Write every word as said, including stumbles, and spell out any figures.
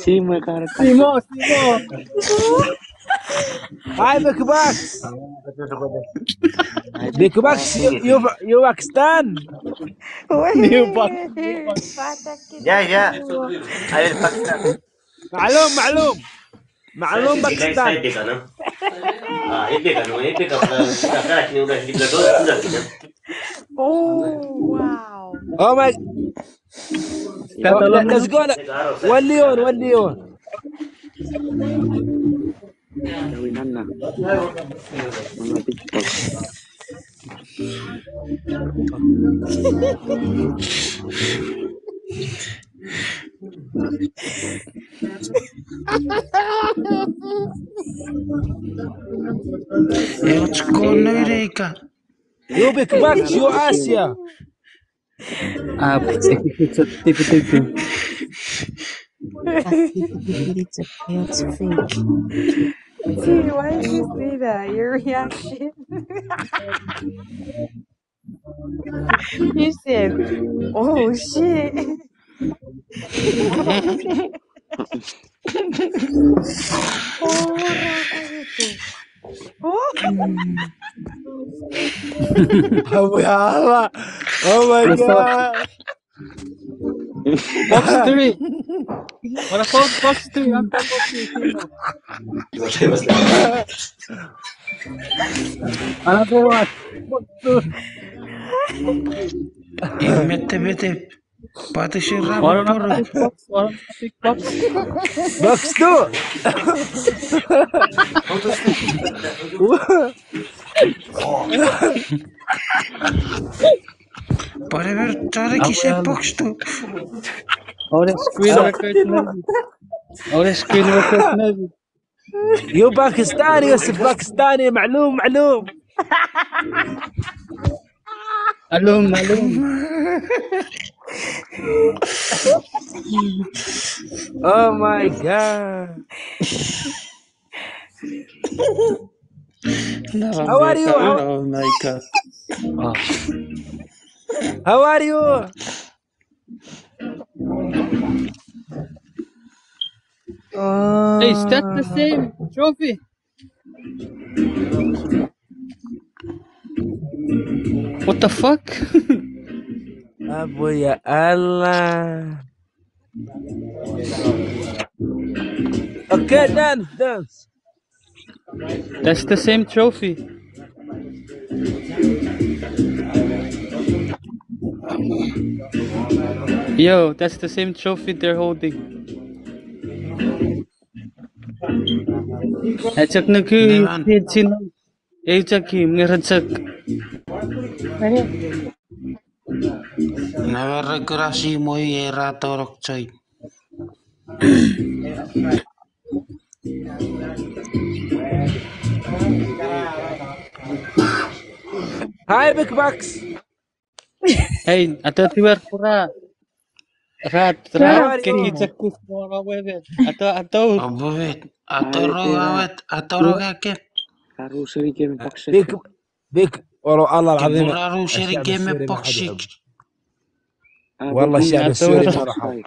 Simo, kar Simo, Simo. Hi, Big Box. Big Box, you, you, you Pakistan? New Pakistan. Yeah, yeah. I will Pakistan. Malum, malum. Malum Pakistan. Oh, wow. Oh my. Oh, let, let's go. One Leon, one Leon. Eoch kono reika. Yo, Big Box, yo, Asia. Ap, ekipitsa, tipitipi. It's fake. Gee, why did you say that? Your reaction. You said, "Oh shit." Oh, oh. Oh my God. Box three. What about box three? Another one. Mete, mete. Pati si ramo poro. Box, box. Box two. Pare ver tare kise box two. Ore screen record maybe. Ore screen record maybe. You Pakistani, yes, Pakistani, معلوم, معلوم. معلوم، معلوم. Oh my God. How are you? Oh my God. How are you? Hey, is that the same trophy? What the fuck? Abuya Allah. Okay, dance, dance. That's the same trophy. Yo, that's the same trophy they're holding. Achok nuku. Neman. Ei chok, ei chok, ngeren chok. Never kurasi moi era torok choi. Hi, Big Box. Hey, ato tiwer pura. Rat, rat, keki chok kuf moro wewe. Ato, ato. Abuvet, ato ro awet, ato ro kake. Big, big, oro Allah العظيم. Kepura ru seri keme box six. Wallah, shame sori maraha.